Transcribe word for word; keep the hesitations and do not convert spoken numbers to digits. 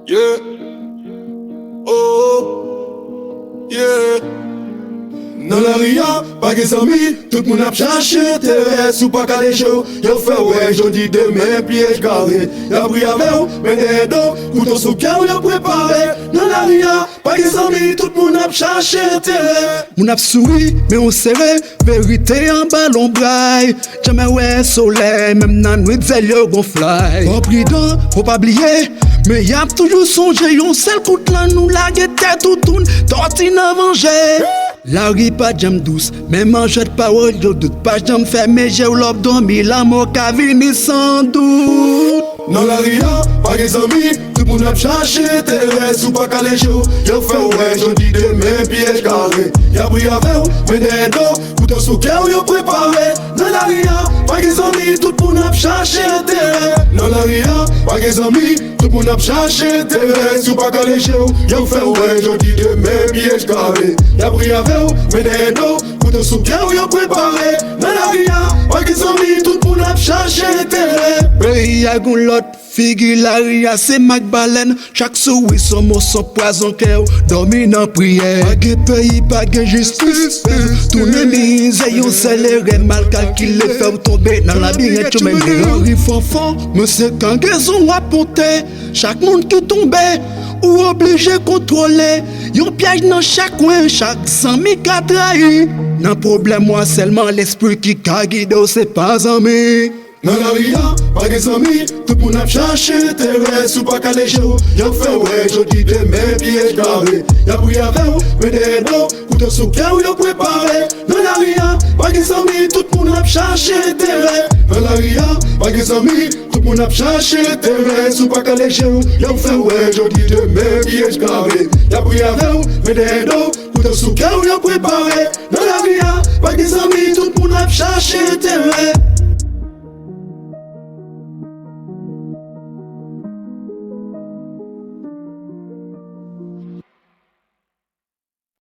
Yeah. Oh. Yeah. Nan lari a, pa gen zanmi, tout moun ap chache enterè. Si w pa kale je w, yo fè w wè jodi demen pyej kare. Y ap ri avè w, men dèyè do, kouto sou kè w yo prepare. Nan lari a, pa gen zanmi, tout moun ap chache enterè. Moun ap souri, men w sere, verite anba lonbray. Janmè wè solèy, menm nan nwit zèl yo gonflay. Fò pridan, fò pa bliye, men y ap toujou sonje yon sèl kout lan nou lage tèt ou toun, tòti nan vanje. Lari pa janm dous, men manjèt pawòl yo dout. Pa janm fèmen je w lè w ap dòmi, lanmò ka vini san dout. Nan lari a, pa gen zanmi, tout moun ap chache enterè. Si w pa kale je w, yo fè w wè jodi demen pyej kare. Y ap ri avè w, men dèyè do, kouto sou kè w yo prepare. Nan lari a, pa gen zanmi, tout moun ap chache enterè. Nan lari a, pa gen zanmi, tout moun ap chache enterè. Si w pa kale je w, yo fè w wè jodi demen pyej kare. Y ap ri avè w, men dèyè do, kouto sou kè w yo prepare. Nan lari a, pa gen zanmi, tout moun ap chache enterè. Peyi a gon lòt figi, lari a se mak balèn. Chak souri s on moso pwazon, kè w dòmi nan priyè. Pa gen peyi, pa gen jistis. Tounen mizè, yon sèl erè mal kalkile fè w tonbe nan labirent yo mennen. Lari fanfan, men se kangezon w ap monte. Chak moun ki tonbe, ou oblije kontwole. Yon pyèj nan chak kwen, chak zanmi ka trayi. Nan pwoblèm ou a sèlman lespri ki ka gide w, se pa zanmi. Nan lari a, pa gen zanmi, tout moun ap chache enterè. Si w pa kale je w, y ap fè w wè jodi demen pyej kare. Y ap ri avè w, men dèyè do, kouto sou kè w yo prepare. Nan lari a, pa gen zanmi, tout moun ap chache enterè. Nan lari a, pa gen zanmi, tout moun ap chache enterè. Si w pa kale je w, y ap fè w wè jodi demen pyej kare. Y ap ri avè w, men dèyè do, kouto sou kè w yo prepare. Nan lari a, pa gen zanmi, tout moun ap chache enterè.